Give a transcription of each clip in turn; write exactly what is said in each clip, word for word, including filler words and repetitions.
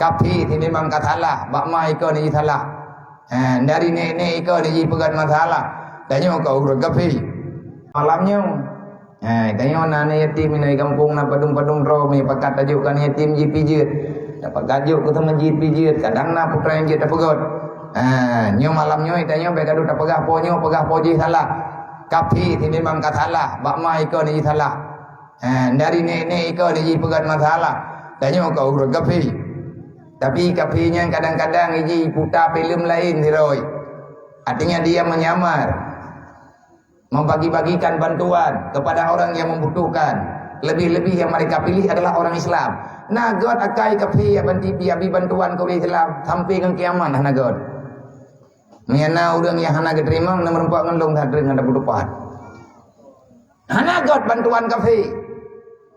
Kafé si memang ka salah, bak ma iko ni salah. Ha, dari nek-nek iko ni peugah masalah. Tanyoe keu ureuëng kafé. Malam nyoe. Ha, tanyoe na aneuk yatim inong gampông na padum-padum droe mi pakat tajok keu aneuk yatim jih pijeut. Dapat gajok keu teuma jih pijeut, kadang na putra nyang jeuet tapeugöt. Ha, nyoe malam nyoe tanyoe bèk gadoh tapeugah po nyoe, peugah po jih salah. Kafé si memang ka salah, bak ma iko ni salah. Ha, dari nek-nek iko ni jipeugah masalah. Tanyoe keu ureuëng kafé. Tapi kafé nyan kadang-kadang iji puta filem laén sidroe. Artinya dia menyamar, membagi-bagikan bantuan kepada orang yang membutuhkan. Lebih-lebih yang mereka pilih adalah orang Islam. Na göt akai kafé ya banti bi abi bantuan keu ureuëng Islam sampai ngon kiamat hana göt. Meunyo na ureuëng nyang hana geuteurimong, na meureumpok ngon lôn that ngon teupeu tupat. Hana göt bantuan kafé.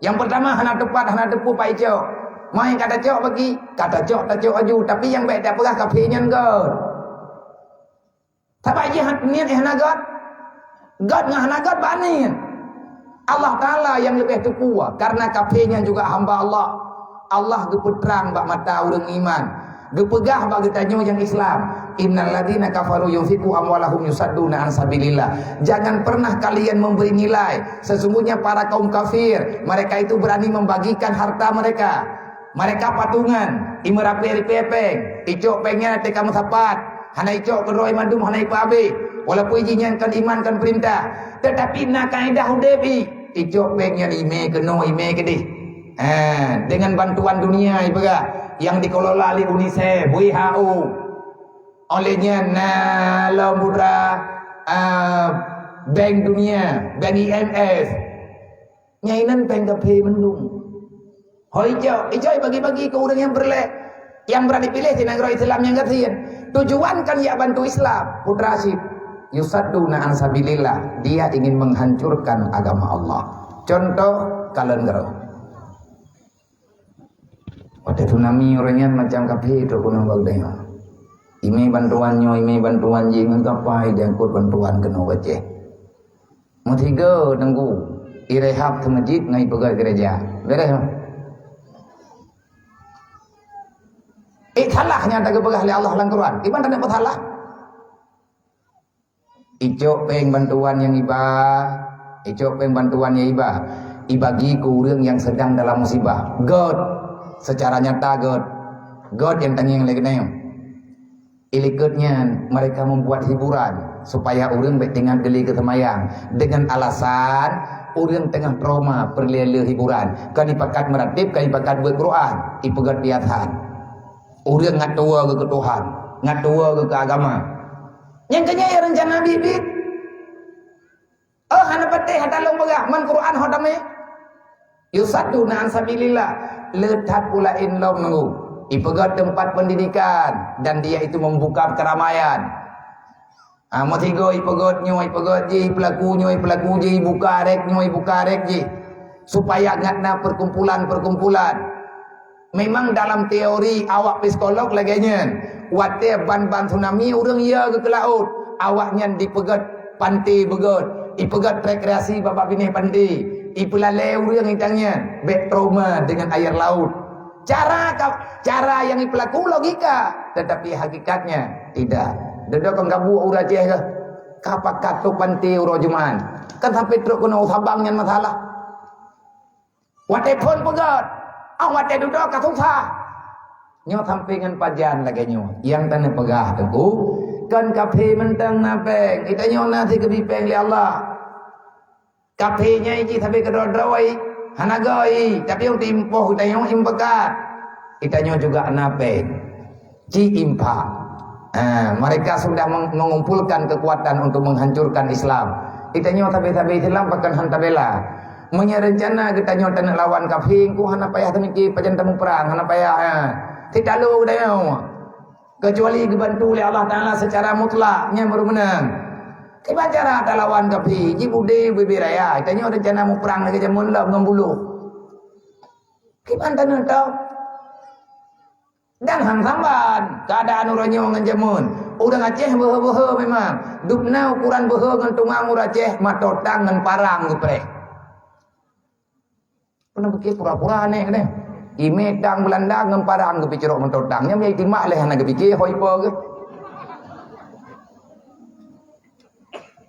Nyang peurtama hana tupat, hana teupeu pai cok. Mai ka tacok bagi, ka tacok, tacok aju, tapi nyang bèk tapeugah kafé nyan göt. Sabab jih han-, niet hana göt. Göt ngon hana göt bak niet. Allah Taala nyang leubeh teupeu, karena kafé nyan juga hamba Allah. Allah geupeutrang bak mata ureuëng iman. Geupeugah bak geutanyoe nyang Islam, "Innal ladzina kafaru yunfiqu amwalahum yusadduna an sabilillah." Jangan pernah kalian memberi nilai. Sesungguhnya para kaum kafir, mereka itu berani membagikan harta mereka. Mereka patungan, imeurapée ripée péng, icok péng nyan teuka meusapat, hana icok keudroe mandum hana ipeuabéh. Walaupun jih nyan kon iman kon peurintah, tetapi na kaedah udeb i, icok péng nyan imé keunoe imé keudeh. Ha, dengan bantuan dunia ipeugah yang dikelola oleh UNICEF, W H O. Oleh nyan na lom putra, ah, Bank Dunia, Bank I M F. Nyang inan péng kafé mandum. Ho icok, icok bagi-bagi keu ureuëng nyang peureulée. Nyang brat dipiléh di nanggroe Islam nyang gasien. Tujuan kan jak bantu Islam, putra cit. Yusadduna an sabilillah, dia ingin menghancurkan agama Allah. Contoh, kalon garo. Watée tsunami ureuëng nyan macam kafé trok keunoe bak geutanyoe. Imé bantuan nyoe, imé bantuan jih ngon kapai diangkut bantuan keunoe u Aceh. Meusigoe teungku, irehab seumeujid ngon ipeugöt gereja. Beres, ha? Eh, salah nyang tageupeugah lé Allah lam Quran. Iban tanyoe peusalah. Icok péng bantuan nyang iba, icok péng bantuan nyang iba. Ibagi keu ureuëng nyang sedang dalam musibah. Göt. Secara nyata göt. Göt nyang tangieng lé geutanyoe. Ilikot nyan, mereka membuat hiburan supaya ureuëng bék teuingat geuli keu seumayang dengan alasan ureuëng teungoh trauma peureulée lé hiburan. Kan ipakat meuratib, kan ipakat beuet Quran, ipeugöt piasan. Ureuëng ngat tuwoe geuh keu Tuhan, ngat tuwoe geuh keu agama. Nyang keu nyan ya reuncana biet-biet. Oh, hana patéh hata lôn peugah, man Quran ho tamé. Yusadduna an sabilillah. Le that pula in lom nunggu. Ipeugöt teumpat pendidikan dan dia itu membuka keramaian. Ha, meusigoe ipeugöt nyoe, ipeugöt jih, ipeulaku nyoe, ipeulaku jih, ibuka rék nyoe, ibuka rék jih. Supaya ngat na perkumpulan-perkumpulan. Memang dalam teori awak psikolog lagée nyan, watée ban-ban tsunami ureuëng ya geuh keu laôt, awak nyan dipeugöt panté beugöt, ipeugöt rekreasi bak-bak binéh panté, ipeulalée ureuëng itang nyan bék trauma dengan air laut. Cara ka, cara nyang ipeulaku logika, tetapi hakikatnya tidak. Dudoe kon gabuek ureuëng Aceh geuh, ka pakat trok panté uroe Jumat, kan sampai trok keunoe u Sabang nyan masalah. Watée phon peugöt, ah, watée dudoe ka susah. Nyoe sampai ngon pajan lagée nyoe. Nyang tanyoe peugah teungku, kon kafé mantong na péng. Geutanyoe na sigeubri péng lé Allah. Kafé nyan jih sabe keudroe-droe, hana göt, tapi nyang timpoh geutanyoe impekat. Geutanyoe juga na péng. Ci infak. Ah, mereka sudah meng-, mengumpulkan kekuatan untuk menghancurkan Islam. Geutanyoe sabe-sabe Islam pakon han tabela. Meunyoe reuncana geutanyoe taneuk lawan kafé, engko hana payah tamike pajan tamuprang, hana payah, ah. Sit talu geutanyoe. Kecuali geubantu lé Allah Taala secara mutlak, nyan baru meunang. Kiban cara talawan kafé, jibudé ubé-bé raya. Geutanyoe reuncana muprang lagée jameun lom ngon buloh. Kiban taneuk tau. Dan han saban keuadaan uroe nyoe ngon jameun. Ureuëng Aceh beuhe-beuhe memang. Dubna ukuran beuhe ngon tungang ureuëng Aceh, matotang ngon parang geupreh. Pernah pikir pura-pura aneh kan? Imé tang Beulanda ngon parang geupicrok meuto tang. Nyan meunyo itimak lé hana geupike ho ipo geuh.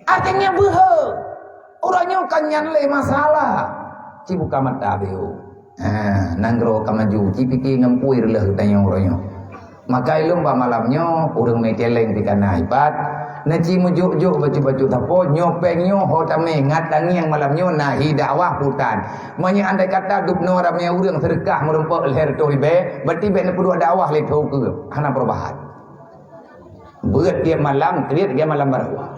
Artinya beuhe. Uroe nyoe kan nyan lé masalah. Ci buka mata beu. Ha, nanggroe ka maju, ci pike ngon pui reuloh tanyoe uroe nyoe. Maka ilôn bak malam nyoe, ureuëng mé celeng pih ka na ipat. Na ci meujok-jok bacut-bacut sapo, nyoe péng nyoe ho tamé ngat tangieng malam nyoe na hi dakwah putan. Meunyoe andai kata dubnoe ramé ureuëng seudeukah meurumpok lhèe reutôh ribèe, berarti bèk neupeuduek dakwah lé tho keue. Hana perubahan. Beuet tiep malam, kriet tiep malam baroe.